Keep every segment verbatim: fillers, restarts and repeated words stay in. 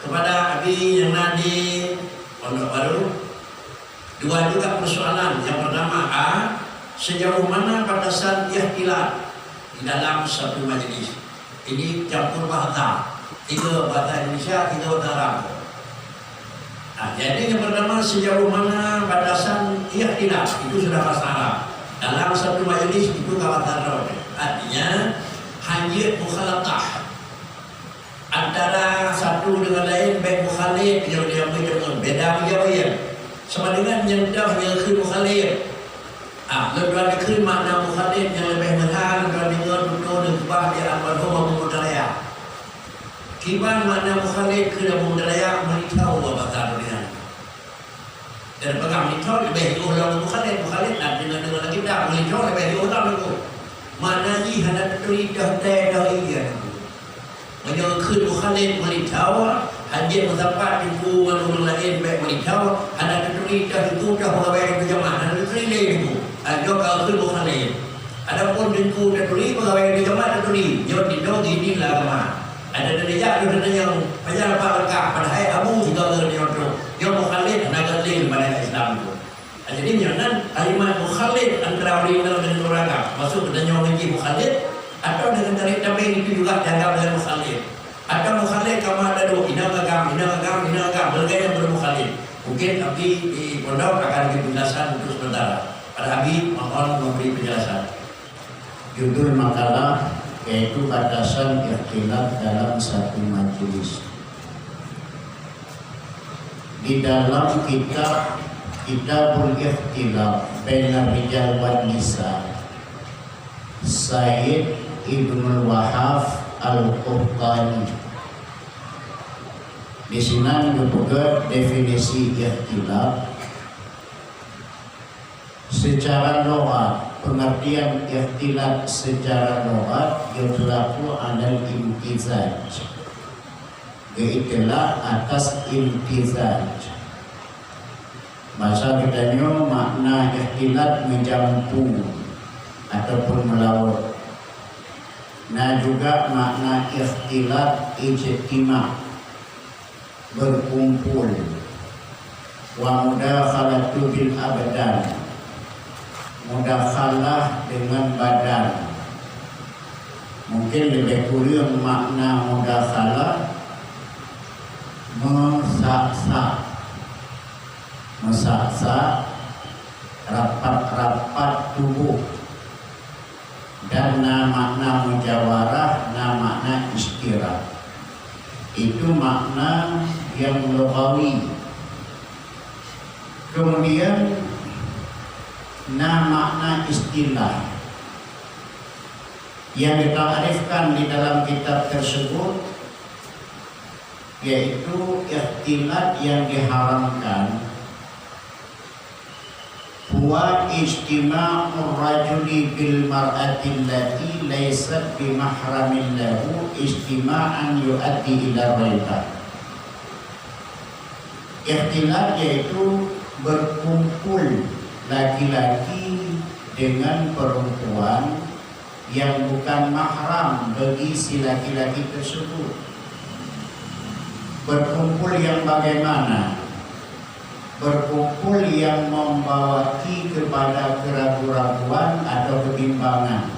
Kepada Abi nyang na di Pondok Baru, dua juga persoalan. Yang pertama, A, sejauh mana batasan ikhtilat di dalam satu majlis? Ini campur bahasa. Tiga bahasa Indonesia, tiga bahasa Arab. Nah, jadi yang pertama, sejauh mana batasan ikhtilat? Itu sudah bahasa Arab. Dalam satu majlis itu ka bahasa Arab. Artinya, hana jeuet mukhalatah antara satu dengan lain, baik mukhalif, yang dia beda beda. Sama dengan nyang dah nyang kheun mukhalif. Ah, lôn tuan dikheun makna mukhalif nyang leubeh meuhal, lôn tuan deungoe tutoe neukeubah di almarhum Abu Mudaraya. Kiban makna mukhalif keu Abu Mudaraya, meulitau bak basa dunia. Dan peugah meulitau leubeh jiôh lom mukhalif, mukhalif dan deungoe-deungoe lagèe dak meulitau leubeh jiôh lom nyoe. Makna jih hana taturi dah tée dah iya. Meunyoe kheun mukhalif meulitau, hanjeuet meusapat teungku ngon ureueng laén bèk meulitau, hana taturi teuh teungku teuh peugawée nibak jamaah, hana taturi lé teungku. Ah, nyoe ka kheun mukhalif. Adapun teungku taturi peugawée nibak jamaah taturi, nyoe tinoe gini lah agama. Ada dari jak tu tanya nyang payah leupah leungkap, padahai abu sigoe ngon nyoe tu. Nyoe mukhalif hana galeh pada Islam tu. Jadi, nyoe nan kalimat mukhalif antara ureueng inong dengan ureueng agam. Maksud geutanyoe ngon jih mukhalif, atau dengan tarék tabeng itu juga dianggap dengan mukhalif. Atau mukhalif kama ada dua, inong agam, inong agam, inong agam, berbagai yang bermukhalif. Mungkin Abi di pondok akan diberi penjelasan untuk sementara. Pada Abi, mohon memberi penjelasan. Judul makalah yaitu batasan ikhtilat dalam satu majelis. Di dalam kitab Kitabul Ikhtilaf Bainar Rijal wan Nisa, Sayyid Ibnul Wahhab Al-Qahtani, di sinan geupeugah definisi ikhtilaf. Secara lughat, pengertian ikhtilat secara lughat berlaku alal imtizaj. Geuitlak atas imtizaj. Basa geutanyoe makna ikhtilat meujampu ataupun meulawok. Na juga makna ikhtilat ijtima, berkumpul. Wa mudakhalatu bil abdan, mudakhalah dengan badan. Mungkin lebih kurang makna mudakhalah, meusak-sak. Meusak-sak, rapat-rapat tuboh. Dan na makna mujawarah, na makna isytirak. Itu makna yang lughawi. Kemudian, na makna istilah yang ditakrifkan di dalam kitab tersebut, yaitu ikhtilat yang diharamkan. Huwa ijtima'ur rajuli bil mar'atil lati laysat bi mahramin lahu ijtima'an yu'addi ila raibah. Ikhtilat yaitu berkumpul laki-laki dengan perempuan yang bukan mahram bagi si laki-laki tersebut. Berkumpul yang bagaimana? Berkumpul yang membawaki kepada keraguan-raguan atau kebimbangan.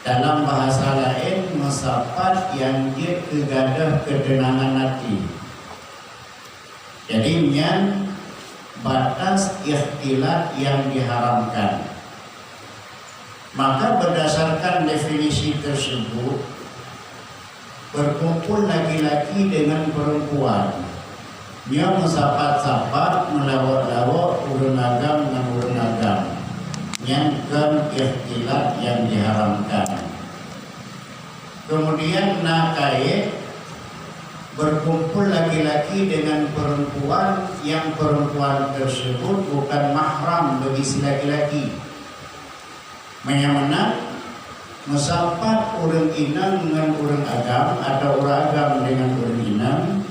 Dalam bahasa laén, meusapat nyang jeuet keu gadôh keuteunangan até. Jadi, nyan batas ikhtilat yang diharamkan. Maka, berdasarkan definisi tersebut, berkumpul laki-laki dengan perempuan, nyoe meusapat-sapat, meulawok-lawok ureueng agam ngon ureueng agam, nyan kon ikhtilat yang diharamkan. Kemudian na kayèe berkumpul laki-laki dengan perempuan yang perempuan tersebut bukan mahram bagi si laki-laki. Meunyoe meunan, meusapat ureueng inong ngon ureueng agam atau ureueng agam dengan ureueng inong,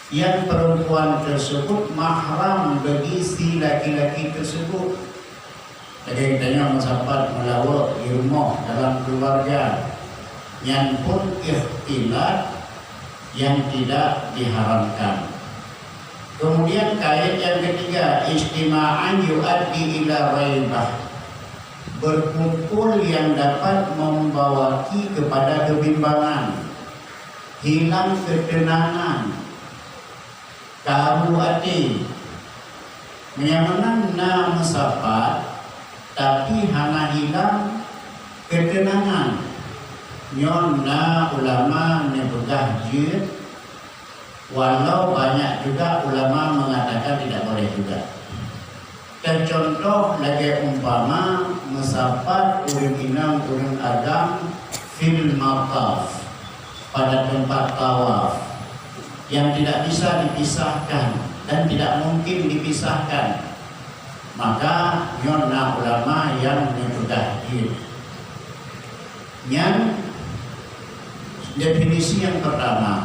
yang perempuan tersebut mahram bagi si laki-laki tersebut. Lagèe geutanyoe meusapat meulawok di rumoh dalam keuluwarga, nyan pun ikhtilat yang tidak diharamkan. Kemudian kait yang ketiga, ijtima'an yuaddi ila raibah. Berkumpul yang dapat membawaki kepada kebimbangan, hilang ketenangan, karu até. Meunyoe meunan na meusapat, tapi hana hilang keuteunangan. Nyoe na ulama neupeugah jeuet, walau banyak juga ulama mengatakan tidak boleh juga. Teucontoh lagée umpama meusapat ureuëng inong ureuëng agam fil mataf, pada tempat tawaf, yang tidak bisa dipisahkan dan tidak mungkin dipisahkan, maka nyoe na ulama yang neupeugah jeuet. Nyan definisi yang pertama.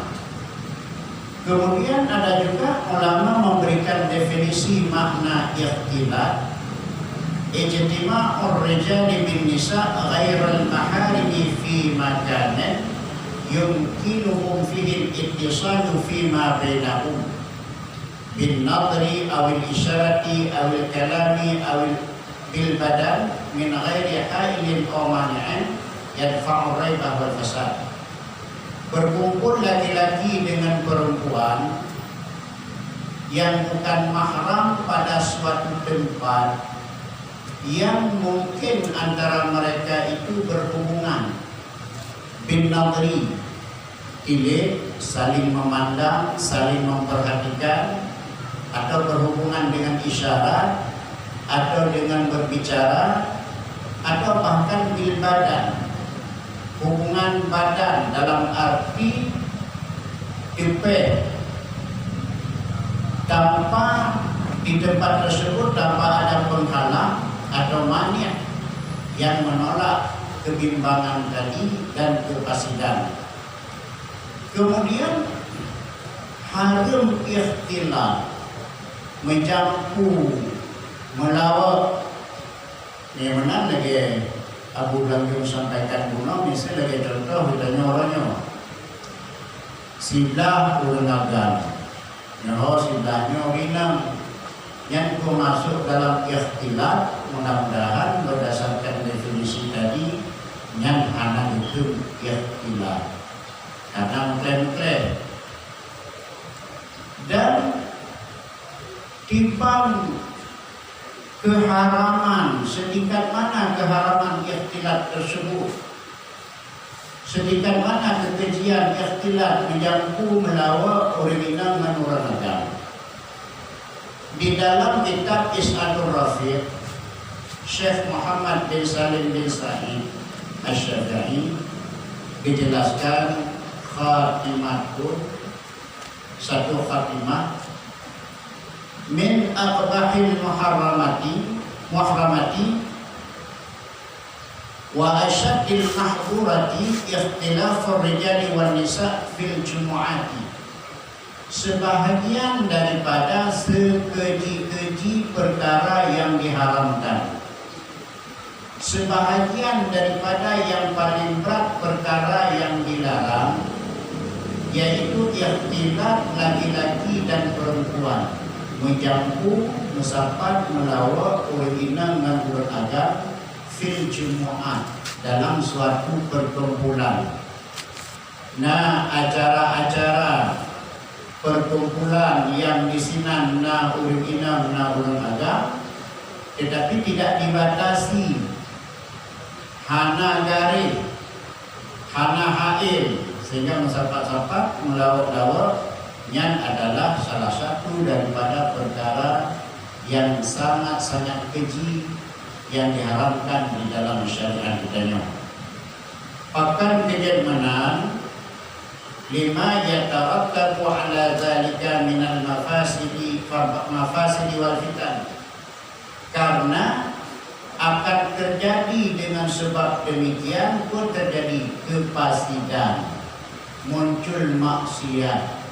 Kemudian ada juga ulama memberikan definisi makna ikhtilat, ijtima'ur rijali bin nisa ghairal maharimi fi makanin yumkinuhum fihi al-ittisalu fima bainahum bin nadri awil isyarati awil kalami awil bil badan min ghairi hailin aw mani'in yadfa'u raibah wal fasad. Berkumpul laki-laki dengan perempuan yang bukan mahram pada suatu tempat yang mungkin antara mereka itu berhubungan bin nadri, tilik, saling memandang, saling memperhatikan, atau berhubungan dengan isyarat, atau dengan berbicara, atau bahkan bil badan, hubungan badan dalam arti teupée, tanpa, di tempat tersebut tanpa ada penghalang atau mani' yang menolak kebimbangan tadi dan kepasidan. Kemudian, hareuem ikhtilat, meujampu, meulawok. Nyang meunan lagée Abu Blanjong sampaikan bunoe, miseue lagée contoh geutanyoe uroe nyoe. Siblah ureuëng agam, nyoe siblah nyoe ureuëng inong. Nyan pun masuk dalam ikhtilat, mudah-mudahan berdasarkan definisi tadi, nyan hana dikheun ikhtilat. Karena meuklé-meuklé. Dan timbang keharaman, setingkat mana keharaman ikhtilat tersebut, setingkat mana kekejian ikhtilat meujampu meulawok ureuëng inong ngon ureuëng agam. Di dalam kitab Is'adur Rafiq, Syekh Muhammad bin Salim bin Sa'id Asy-Syafi'i geujelaskan khatimatun, satu khatimah, min aqbahil muharramati, muhramati, wa asyaddil mahdhurati ikhtilafur rijali wan nisa fil jumu'ati. Sebahagian daripada sekeji-keji perkara yang diharamkan, sebahagian daripada yang paling brat perkara yang dilarang, yaitu ikhtilat laki-laki dan perempuan, meujampu, meusapat, meulawok ureuëng inong ngon ureuëng agam fil jumu'ah, dalam suatu perkumpulan. Na acara-acara perkumpulan yang di sinan na ureuëng inong, na ureuëng agam, tetapi tidak dibatasi, hana garéh, hana hail, sehingga meusapat-sapat, meulawok-lawok, nyan adalah salah satu daripada perkara yang sangat-sangat keji yang diharamkan di dalam syariat geutanyoe. Pakon keujeuet meunan, lima yatarattabu ala zalika minal mafasidi, mafasidi wal fitan. Karena akan terjadi dengan sebab demikian pun terjadi kepasidan, muncul maksiat,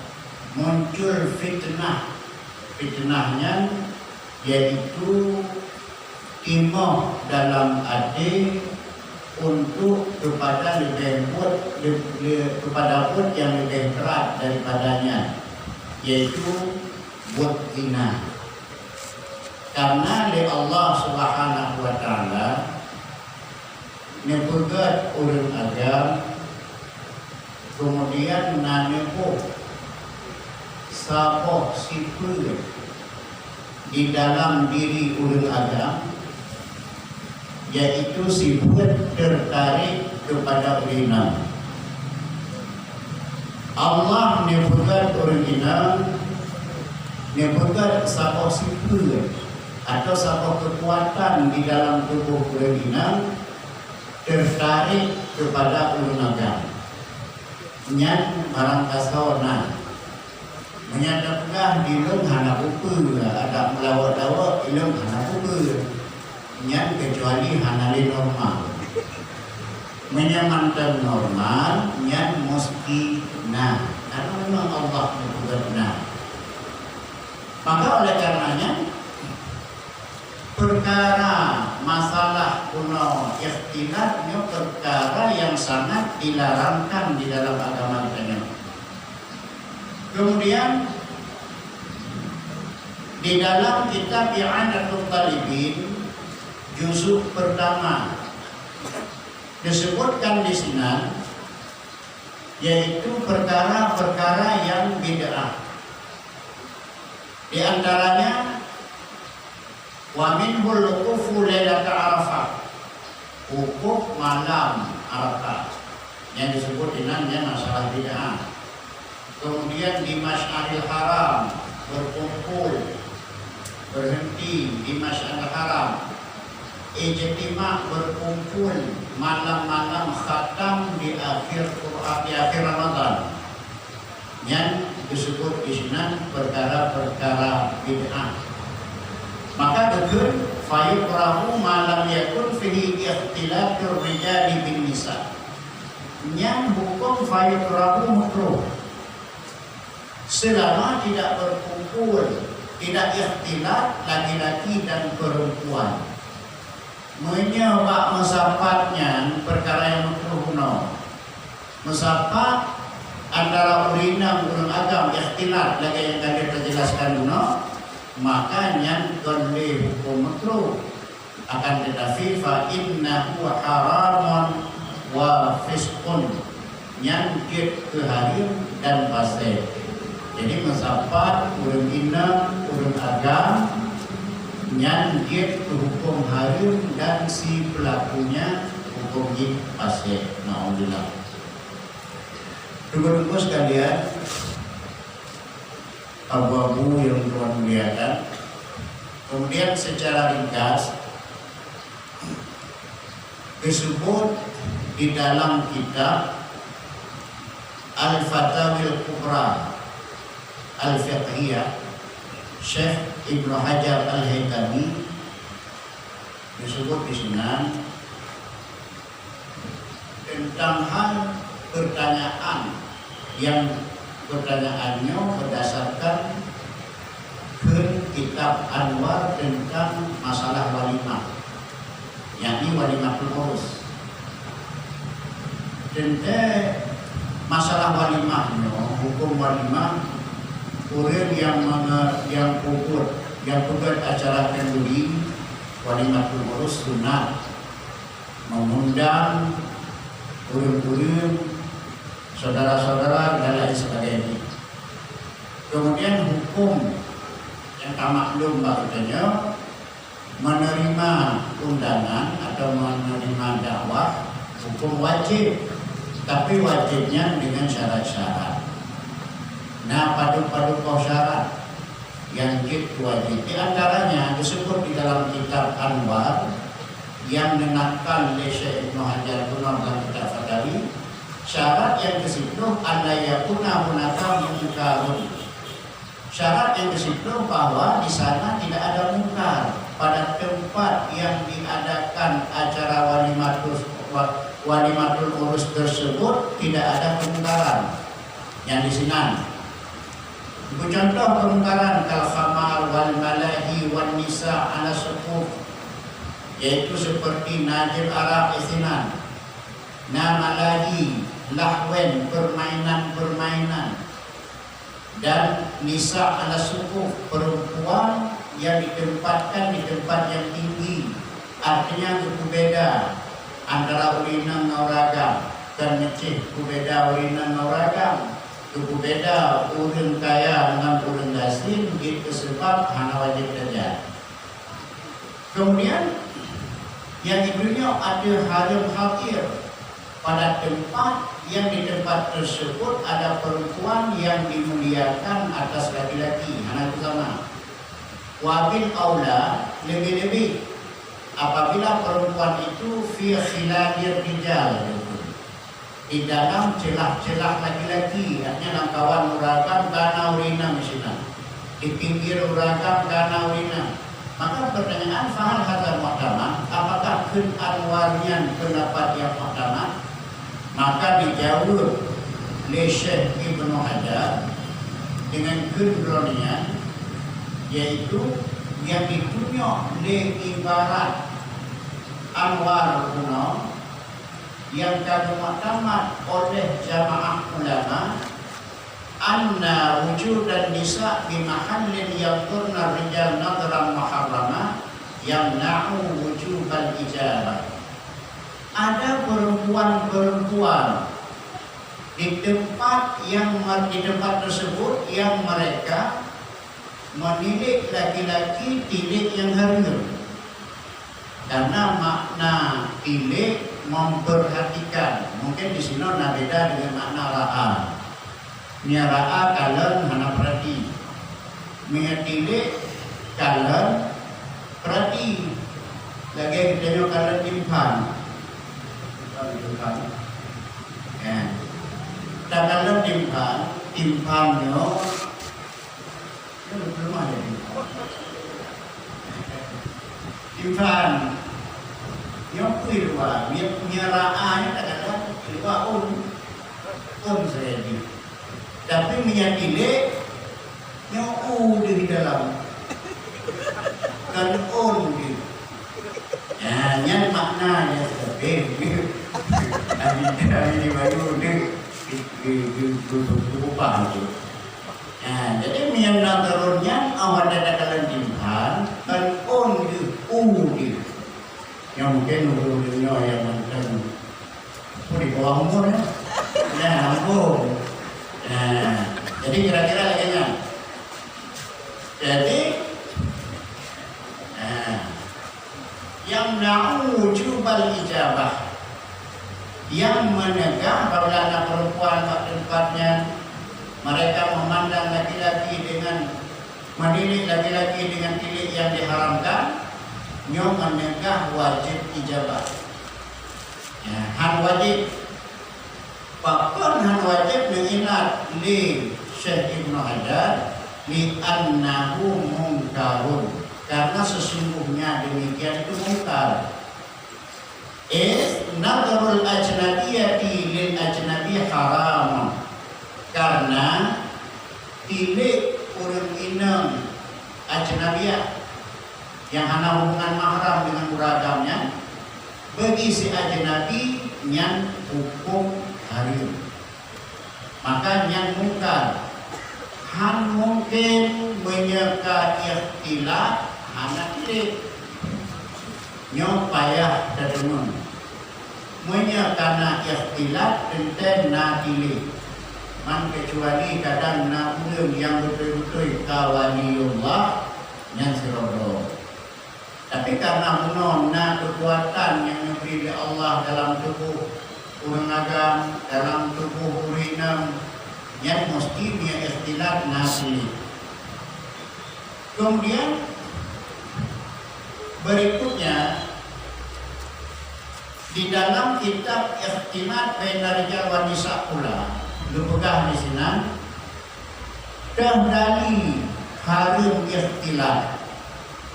muncul fitnah. Fitnah nyan yaitu timoh dalam até untuk kepada lebih buet, le-, le-, kepada buet yang lebih berat daripada nyan, yaitu buet zina. Karena lé Allah Subhanahu wa Taala neupeugét ureuëng agam, kemudian na neuboh saboh sifeuet di dalam diri ureuëng agam, yaitu sifeuet tertarik kepada ureuëng inong. Allah neupeugét ureuëng inong, neupeugét saboh sifeuet atau saboh kekuatan di dalam tubuh ureuëng inong tertarik kepada ureuëng agam. Nyan barang kasoe na. Meunyoe tapeugah di lôn hana peue-peue, adak meulawok-lawok di lôn hana peue-peue. Nyan keucuali hana lé normal. Meunyoe mantong normal, nyan musti na. Karena memang Allah neupeugét na. Maka oleh karenanya, perkara masalah bunoe ikhtilat nyoe perkara yang sangat dilarangkan di dalam agama kita nyoe. Kemudian di dalam kitab I'anatut Talibin juzuk pertama disebutkan di sinan, yaitu perkara-perkara yang bid'ah. Di antaranya, wa minhul wuqufu lailata Arafah, wukuf malam Arafah. Yang disebut inan nyan masalah bid'ah. Kemudian di Masy'aril Haram berkumpul, berhenti di Masy'aril Haram. Ijtima' berkumpul malam-malam khatam di akhir Quran, di akhir Ramadan. Nyan disebut di sinan perkara-perkara bid'ah. Maka dikeun, fayukrahu ma lam yakun fihi ikhtilatur rijali bin nisa. Nyan huköm fayukrahu makruh. Selama tidak berkumpul, tidak ikhtilat laki-laki dan perempuan. Meunyoe bak meusapat nyan perkara nyang makruh bunoe. Meusapat antara ureuëng inong ureuëng agam ikhtilat lagée nyang ka lheueh teujelaskan bunoe, maka nyan kon lé huköm makruh. Akan tetapi, fa innahu haramun wa fisqun, nyan jeuet keu hareuem dan fasek. Jadi meusapat ureuëng inong ureuëng agam nyan jeuet keu huköm hareuem dan si pelakunya huköm jih fasek. Naudzubillah. Teungku-teungku sekalian, abu-abu yang Tuhan muliakan, kemudian secara ringkas disebut di dalam kitab Al-Fatawil Kubra Al-Fiqhiyah Syekh Ibnu Hajar Al-Haytami, disebut di sinan tentang hal pertanyaan yang pertanyaan nyoe berdasarkan kheun kitab Anwar tentang masalah walimah, yakni walimatul urus. Teuntée masalah walimah nyoe, huköm walimah, ureuëng nyang menge-, nyang peubuet, nyang peugét acara khanduri, walimatul urus sunat, mengundang ureuëng-ureuëng, saudara-saudara dan lain sebagainya. Kemudian huköm nyang ka maklum bak geutanyoe, menerima undangan atau menerima dakwah huköm wajéb, tapi wajéb nyan dengan syarat-syarat. Na padub-padub boh syarat nyang jeuet keu wajéb. Di antaranya disebut di dalam kitab Anwar nyang neunakal lé Syekh Ibnu Hajar Bunoe dalam kitab Fatawi, syarat nyang keusiplôh, "Alla yakuna hunaka munkarun." Syarat nyang keusiplôh bahwa di sana tidak ada mungkar. Pada tempat yang diadakan acara walimatus-, wa-, walimatul urus tersebut tidak ada kemungkaran. Nyang di sinan. Beucontoh kemungkaran kal khamar wal malahi wan nisa ala sufuf, yaitu seperti na jeuet arak di sinan, Na malahi, lahwen, permainan-permainan. Dan nisa ala sufuf, perempuan yang ditempatkan di tempat yang tinggi, artinya geupubeda antara ureueng inong ngon ureueng agam, dan meucéh pubeda ureueng inong ngon ureueng agam, geupubeda ureueng kaya ngon ureueng gasien, jeuet keu seubab hana wajéb tajak. Kemudian, yang keduanya ada hareuem hadir pada tempat yang di tempat tersebut ada perempuan yang dimuliakan atas laki-laki, hana itu sama. Wabil aula, lebih-lebih apabila perempuan itu fi khilalir rijal, di dalam celah-celah laki-laki, artinya lam kawan ureueng agam ka na ureueng inong sinan, di pinggir ureueng agam ka na ureueng inong. Maka pertanyaan, fahal hadza mu'tamad? Apakah kheun anwar nyan pendapat yang mu'tamad? Maka dijawab lé Syekh Ibnu Hajar dengan kheun droe nyan, yaitu yang ditunyok lé ibarat anwar bunoe yang ka geumuktamad oleh jamaah ulama, anna wujudan nisa bi mahallin yanzurna rijal nadhran muharrama yamna'u wujubal ijabah. Ada perempuan-perempuan di tempat yang mer-, di tempat tersebut yang mereka menilik laki-laki tilik yang hareuem. Karena makna tilik memperhatikan, mungkin di sinoe na beda dengan makna ra'a. Meunyo ra'a kalon hana peurati. Meunyo tilik kalon peurati. Lagèe geutanyoe kalon timphan. Timphan. Ya. Takalon timphan, timphan nyoe Timphan. Nyoe peue luwa, nyoe, nyoe ra'a nyoe kadang-kadang luwa ôn. Ôn saja jih. Tapi meunyo tilik, nyoe u deuh di dalam. Kan ôn deuh. Nah, nyan makna nyan sabe. Abi, abi di bayu deuh. Di, di, di, di, di, di, Ha, jadi meunyo na turun nyan, awak dak takalon timphan, kan ôn deuh, u deuh. Nyang mungkin ureueng-ureueng nyoe nyang mantong, oh, di bawah umur, ya. Nah, ampun. Nah, jadi kira-kira lagèe nyan. Jadi, nah, yamna'u wujubal ijabah, yang mencegah apabila na perempuan bak teumpat nyan, mereka memandang laki-laki dengan, menilik laki-laki dengan tilik yang diharamkan, nyoe mencegah wajib ijabah. Ya, hal wajib. Pakon hana wajéb neuingat lé Syekh Ibnu Hajar, "Li'annahu mungkarun," karena sesungguhnya demikian itu mungkar. "Iz nadharul ajnabiyati lil ajnabi haram," karena tilik ureueng inong ajnabiyah nyang hana hubungan mahram deungon ureueng agam nyan, bagi si ajnabi nyan huköm hareuem. Maka nyan mungkar. Han mungken meunyoe ka ikhtilat hana tilik. Nyoe payah tadeungoe. Meunyoe ka na ikhtilat teuntèe na tilik. Man keucuali kadang na ureueng nyang beutôi-beutôi ka waliullah, nyan sidroe-droe. Tapi karena bunoe na keukuatan nyang geubri lé Allah dalam tuboh ureueng agam, dalam tuboh ureueng inong, nyan musti meunyoe ikhtilat na tilik. Kemudian, berikutnya, di dalam kitab Ikhtilat Baina Rijal wan Nisa pula, geupeugah di sinan, Kendali hareuem ikhtilat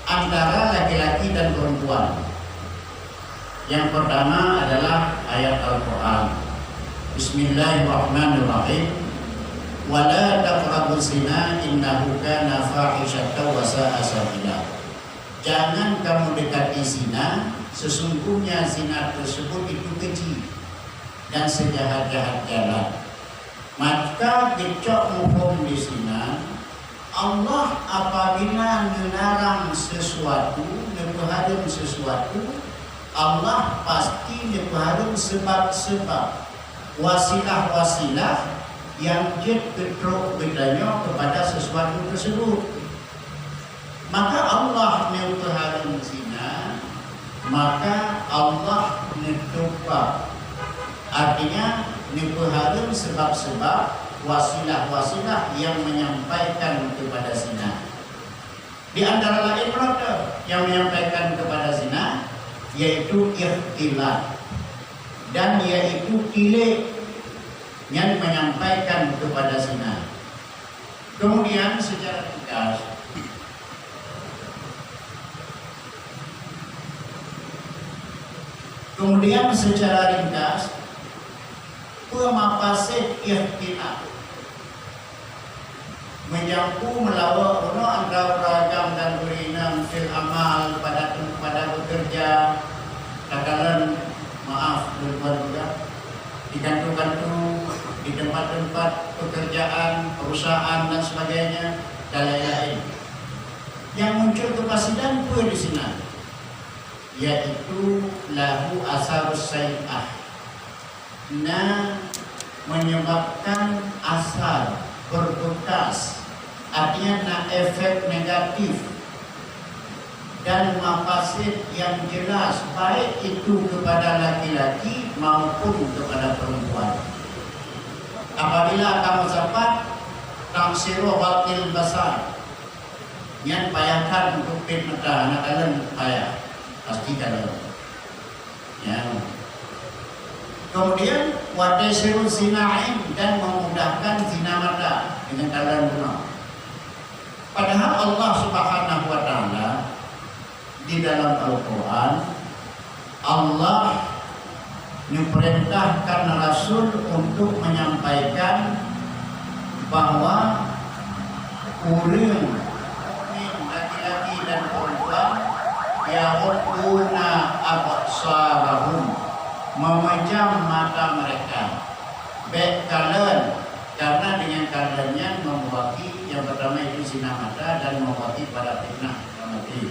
antara laki-laki dan perempuan. Yang pertama adalah ayat Al-Quran. Bismillahirrahmanirrahim. "Wa la taqrabuz zina innahu kana fahishatan wa sa'a sabila." Jangan kamu dekati zina, sesungguhnya zina tersebut itu keji. dan seujahat-jahat jalan. Maka geucok muphom disinan, Allah apabila neularang sesuatu, neupeuhareuem sesuatu, Allah pasti neupeuhareuem seubab-seubab, wasilah-wasilah nyang jeuet keu trok geutanyoe keupada sesuatu teuseubut. Maka Allah neupeuhareuem zina, maka Allah neutôb bab. Artinya, neupeuhareuem seubab-seubab, wasilah-wasilah nyang menyampaikan keupada zina. Di antara laén meurata nyang menyampaikan keupada zina, yaitu ikhtilat, dan yaitu tilék, nyan menyampaikan keupada zina. Kemudian secara ringkas, kemudian secara ringkas, peue mafasid ikhtilat? Meujampu meulawa uroe antara ureueng agam dan ureueng inong fil amal, pada tem-, pada bekerja, takalon, maaf, lôn buat juga, di kantu-kantu, di tempat-tempat pekerjaan, perusahaan dan sebagainya, dan lain-lain. Nyang muncul keufasidan peue di sinan? Yaitu lahu asarus sayyi'ah. Na menyebabkan asar, berbekas, artinya na efek negatif dan mafasid yang jelas, baik itu kepada laki-laki maupun kepada perempuan. Apabila kamu sapat, taksiru batil basar, nyan payah that untuk pet mata, hana kalon payah, pasti kalon. Ya. Kemudian, wa taisiru zina ain, dan memudahkan zina mata dengan keadaan guna. Padahal Allah Subhanahu wa Ta'ala di dalam Al-Quran, Allah memerintahkan Rasul untuk menyampaikan bahwa ureuëng mukmin laki-laki dan perempuan yaghudduna absarahum, memejam mata mereka, bék kalon, karena dengan kalon nyan membawa, yang pertama itu zina mata dan membawa pada fitnah, dan mati.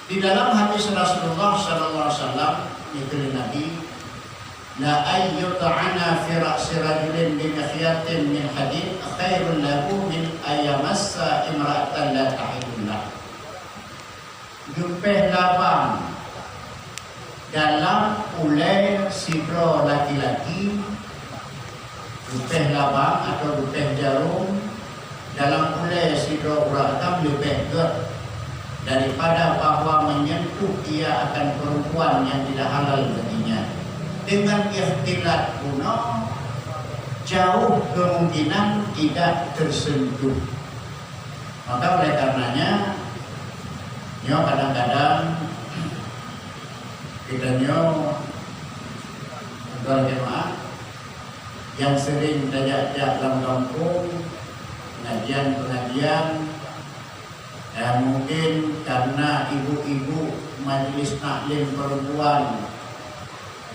Di dalam hadis Rasulullah sallallahu alaihi wasallam, itu Nabi, la ayyut'ana fi ra'si rajulin bi mikhyatin min hadid khairul lahu min ayyamassa imra'atan la tahillu lah. Geupéh labang dalam ulée sidroe laki-laki, geupéh labang atau geupéh jarum dalam ulée sidroe ureuëng agam leubeh gét daripada bahwa menyentuh ia akan perempuan yang tidak halal baginya. Dengan ikhtilat bunoe, jauh kemungkinan tidak tersentuh. Maka oleh karenanya, nyoe kadang-kadang kita nyoe, tuan jemaah, yang sering tajak-jak lam kampung, pengajian-pengajian, eh, mungkin karena ibu-ibu majlis taklim perempuan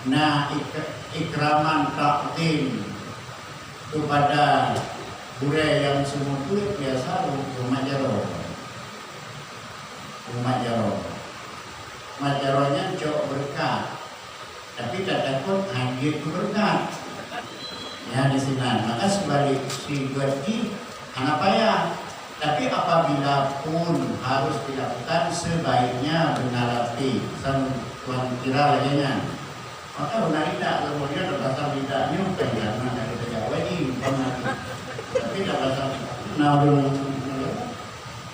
na ik-, ikraman takzim kepada gurée nyang seumeubeuet biasa umat jaroe. Umat jaroe. Umat jaroe nyan cok beureukat. Tapi tatakot hana jeuet keu beureukat. Ya, di sinan. Maka seubalik sigoe jih hana payah. Tapi apabila pun harus dilakukan, sebaiknya beuna lapéh. Sang tuan kira lagée nyan. Maka beuna ridak, kemudian tabasam ridak nyoe bukan karena dari Jawa ini, bukan lagi. Tapi tabasam, nah, ureuëng,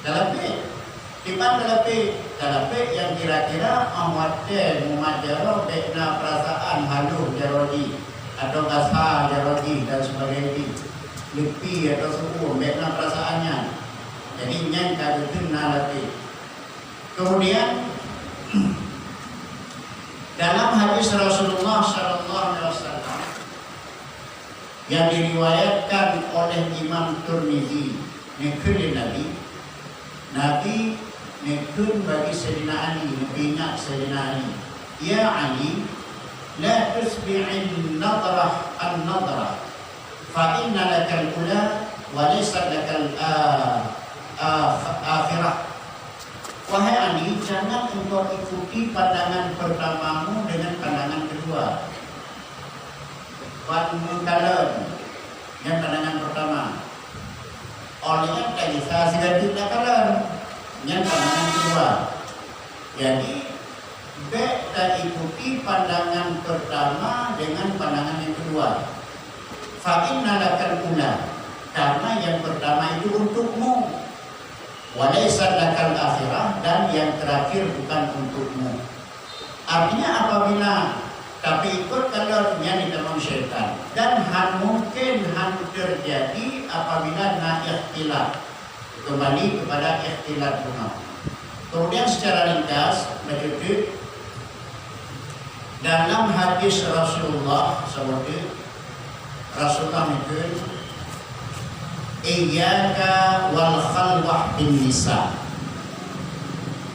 talapéh. Kiban talapéh, talapéh nyang kira-kira óh watée mumat jaroe bék na peurasaan haloh jaroe jih, atau gasa jaroe jih dan sebagainya jih. Leupie atau su'uem, bék na peurasaan nyan. Jadi, nyan ka geuteun na lapéh. Kemudian, dalam hadis Rasulullah sallallahu alaihi wasallam yang diriwayatkan oleh Imam Tirmizi, neukheun lé Nabi, Nabi neukheun bagi Saidina Ali, neupeuingat Saidina Ali, "Ya Ali, La tusbi'in nadrah an-nadrah, fa inna lakal ula wa laysat lakal a-, a-, akhirah. Wahai Ali, jangan engkau ikuti pandangan pertamamu dengan pandangan kedua. Wan meukalon nyan pandangan pertama. Óh lheueh nyan ka gisa sigaduek takalon nyan pandangan kedua. Jadi, bék taikuti pandangan pertama dengan pandangan yang kedua. Fa inna lakal ula, karena yang pertama itu untukmu. Wa laysat lakal akhirah, dan yang terakhir bukan untukmu. Artinya, apabila tapi ikut kalon nyan ditamong syaitan, dan han mungkin han terjadi apabila na ikhtilat. Kembali kepada ikhtilat bunoe. Kemudian secara ringkas, bacut teuk, dalam hadis Rasulullah saboh teuk, Rasulullah neukheun, "Iyyaka wal khalwah bin nisa."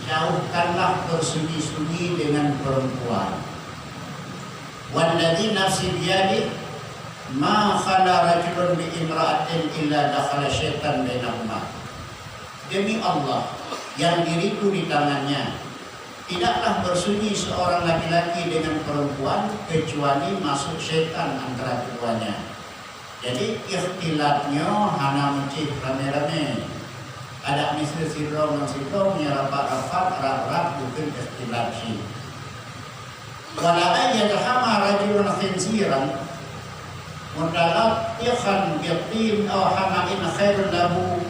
Jauhkanlah bersunyi-sunyi dengan perempuan. "Walladzi nafsi biyadih, ma khala rajulun bi imra'atin illa dakhala syaitan bainahuma." Demi Allah yang diriku di tangannya, tidaklah bersunyi seorang laki-laki dengan perempuan kecuali masuk syaitan antara keduanya. Jadi, ikhtilat nyoe hana meucih ramé-ramé. Adak miseue sidroe ngon sidroe, nyoe rapat-rapat, rab-rab, bukon ikhtilat cit. "Wala an yazhama rajulun khinziran mutalattikhan bitin aw hama'in khairun lahu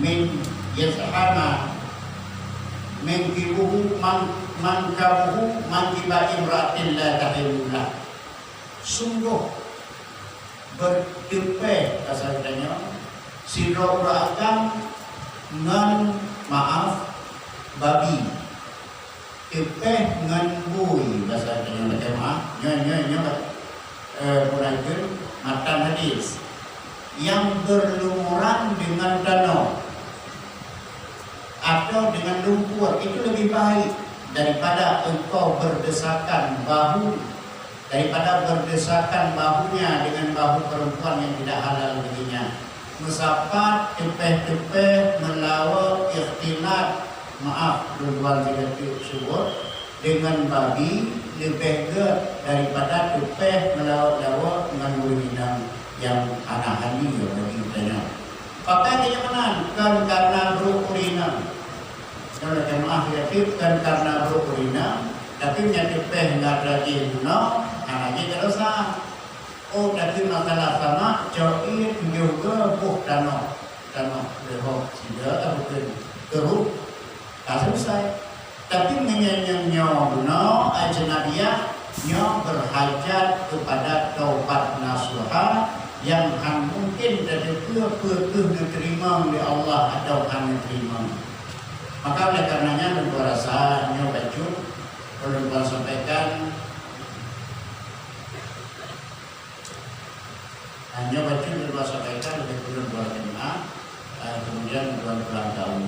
min yazhama mankibuhu man-, mankabuhu mankiba imra'atin la tahillu lah." Sunggoh beuteupéh, basa geutanyoe, sidroe ureueng agam ngon, maaf, babi. Teupéh ngon bui, basa geutanyoe, maaf. Nyoe, nyoe, nyoe, eh, meunan keuh matan hadis. Yang berlumuran dengan tanoh atau dengan lumpur, itu lebih baik daripada engkau berdesakan bahu, daripada berdesakan bahunya dengan bahu perempuan yang tidak halal baginya. Meusapat teupéh-teupéh meulawa ikhtilat, maaf, lôn tuan sigateuk seubut, dengan babi leubeh gét daripada teupéh meulawa-lawa ngon ureueng inong nyang hana hali bagi geutanyoe. Pakon nyang meunan, kon karena brok ureueng inong. Nyoe lakée meuah, ya, kon karena brok ureueng inong, tapi meunyo teupéh ngon rajin bunoe, hana jeuet keu dosa. Oh, tapi masalah samak, cok ié tujoh goe boh tanoh, tanoh leuhob sida, eh, bukon, keuruh, ka selesai. Tapi meunyo nyang nyoe bunoe ajnabiyah, nyoe berhajat kepada taubat nasuha nyang han mungkin tateupeue peu kheueh neuteurimong lé Allah atawa han neuteurimong. Maka oleh karenanya, lôn rasa nyoe bacut ulôn tuan sampaikan. Hanya bacut lôn sampaikan, lebih kurang dua jemaah, eh, kemudian dua kurang tahun.